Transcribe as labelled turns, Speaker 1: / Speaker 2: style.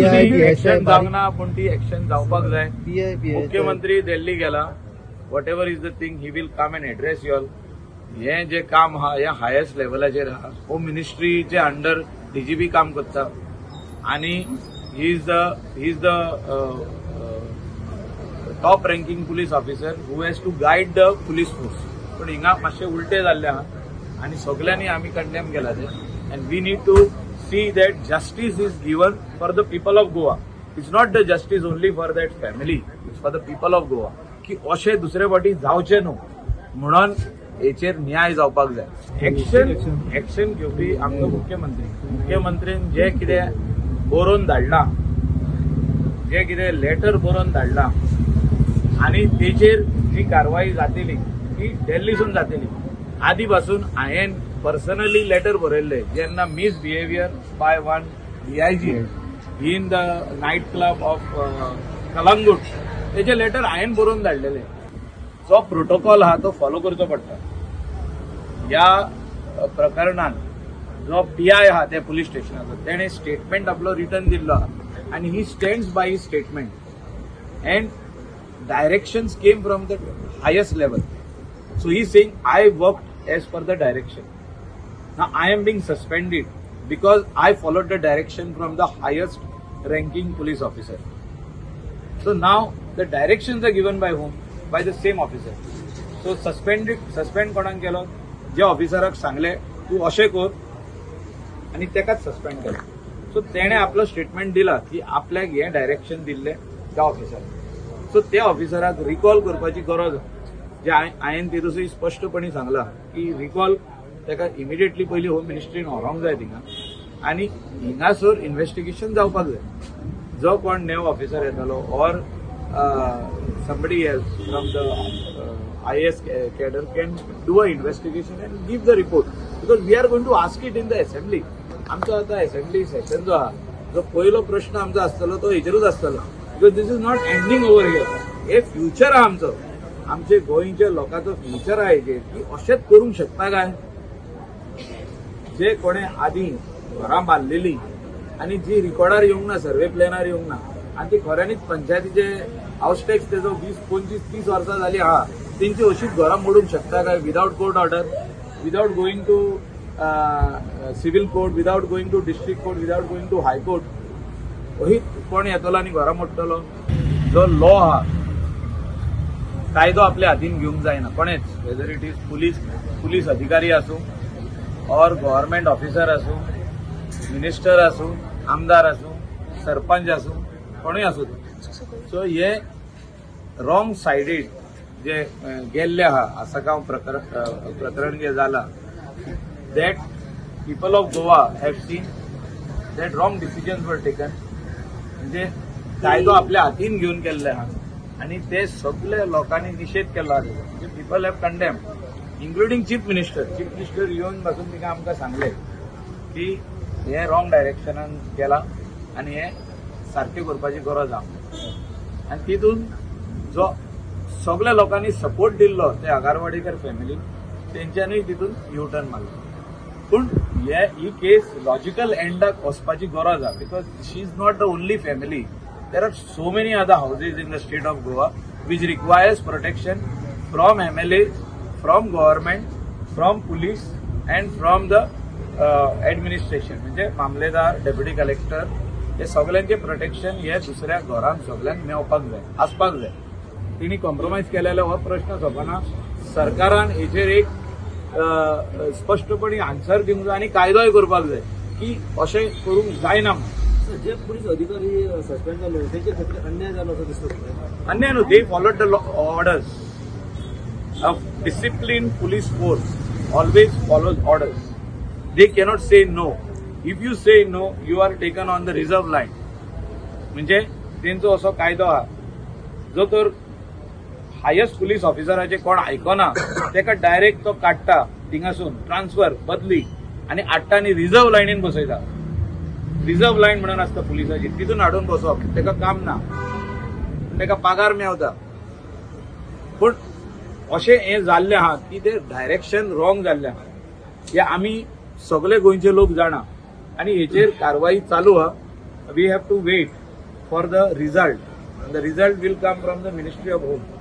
Speaker 1: Action जावंक ना, पूण ती एक्शन जावपाक जाय. मुख्यमंत्री दिल्ली गेला, whatever is the thing he will come and address you all. हें जे काम आहा हें हायेस्ट लेवलाचेर आहा. होम मिनिस्ट्रीचे अंडर डीजीपी काम करता आनी he is the top ranking police officer who has to guide the police force. पूण हिंगा मातशें उलटे जाल्लें आहा आनी सगल्यांनी आमी कंडेम केला तें. And we need to see that justice is given for the people of Goa. It's not the justice only for that family, it's for the people of Goa. की अशें दुसरे फावटी जावचें न्हू म्हणून हेचेर न्याय जावपाक जाय. एक्शन घेवपी आमचो मुख्यमंत्री. मुख्यमंत्रीन जे कितें बरोवन धाडलां, जे कितें लेटर बरोवन धाडलां आनी तेचेर जी कारवाई जातली ती दिल्लीसून जातली. आदी पासून हांवें पर्सनली लेटर बरयल्ले जेन्ना misbehaviour by one DIG in the night club of Calangute, तेजे लेटर हांवें बरोवन धाडलेले. जो प्रोटोकॉल आहा तो फॉलो करचो पडटा. ह्या प्रकरणान जो पीआय आहा त्या पुलीस स्टेशनाचो तेणें स्टेटमेंट आपलो रिटर्न दिल्लो आहा आनी he stands by his statement and directions came from the highest level. So he saying I worked as per the direction. Now I am being suspended because I followed the direction from the highest ranking police officer. So now the directions are given by whom? By the same officer. So suspend कोणाक केलो? जे ऑफिसराक सांगले तूं अशें कर आनी तेकाच suspend केलो. So तेणें आपलो स्टेटमेंट दिला की आपल्याक हें डायरेक्शन दिल्लें त्या ऑफिसराक. सो त्या ऑफिसराक रिकॉल करपाची गरज जे हांवें तितूंत स्पश्टपणी सांगलां की रिकॉल ताका इमिडिएटली पयलीं होम मिनिस्ट्रीन व्हरोंक जाय थिंगा आनी हिंगासर इन्वेस्टिगेशन जावपाक जाय. जो कोण नेव ऑफिसर येतलो or somebody else from the IAS cadre can do a investigation and give the report, because we are going to ask it in the assembly. आमचो आतां असेंब्ली सेशन जो आहा जो पयलो प्रश्न आमचो आसतलो तो हेचेरूच आसतलो, because this is not ending over here. हे फ्युचर आहा आमचो, आमचे गोंयच्या लोकांचो फ्युचर आहा हेचेर की अशेंच करूंक शकता काय? जे कोणें आदीं घरां बांदलेली आनी जी रिकॉर्डार येवंक ना, सर्वे प्लॅनार येवंक ना आनी ती खऱ्यांनीच पंचायतीचे हावस टॅक्स तेजो 20, 25, 30 वर्सां जाली आहा, तेंची अशीच घरां मोडूंक शकता काय without court order, without going to civil court, without going to district court, without going to high court? अहीच कोण येतलो आनी घरां मोडटलो? जो लॉ आहा, कायदो आपल्या हातीन घेवंक जायना कोणेच, whether it is police अधिकारी आसूं ऑर गव्हर्मेंट ऑफिसर आसूं, मिनिस्टर आसूं, आमदार आसूं, सरपंच आसूं, कोणूय आसूं. सो हे रॉंग सायडीड जे गेल्ले आहा आसगांव प्रकरण जे जाला, that people of Goa have seen that wrong decisions were taken. म्हणजे कायदो आपल्या हातीन घेवन केल्ले आहा आनी ते सगळे लोकांनी निशेध केलो आहा. म्हणजे people have condemn, including chief minister. Chief minister येवन पासून तिका आमकां सांगलें की हे रॉंग डायरेक्शनान गेला आनी हे सारकें करपाची गरज आहा. आनी तितून जो सगळ्या लोकांनी सपोर्ट दिल्लो ते आगारवाडीकर फॅमिली, तेंच्यांनीय तितून यू टर्न मारलो. पूण ही केस लॉजिकल एंडाक वचपाची गरज आहा, because she is not the only family. There are so many other houses in the state of Goa which requires protection from MLA, from government, from police and from the administration. म्हणजे मामलेदार, deputy collector, हे सगळ्यांचे protection हे दुसऱ्या घरान सगळ्यांक मेळपाक जाय, आसपाक जाय. तिणी कॉम्प्रोमायज केलेलो हो प्रश्न सोंपना. सरकारान हेचेर एक स्पश्टपणी आन्सर दिवंक जाय आनी कायदोय करपाक जाय की अशें करूंक जायना.
Speaker 2: जे पुलीस अधिकारी सस्पेंड जालो तेचे खातीर अन्याय जालो असो दिसता?
Speaker 1: अन्याय न्हू, they followed the orders. A disciplined police force always follows orders. They cannot say no. If you say no, you are taken on the reserve line. म्हणजे तेंचो असो कायदो आहा, जो तर हायेस्ट पुलीस ऑफिसराचे कोण आयकना तेका डायरेक्ट तो काडटा थिंगासून, ट्रान्सफर, बदली, आनी हाडटा आनी रिजर्व लायनीन बसयता. रिजर्व लायन म्हणून आसता पुलिसाची, तितून हाडून बसप, तेका काम ना, तेका पगार मेवता. पूण अशें हें जाल्लें आहा की ते डायरेक्शन रॉंग जाल्लें आहा, हे आमी सगळे गोंयचे लोक जाणा आनी हेचेर कारवाई चालू आहा. We have to wait for the result. The result will come from the Ministry of Home.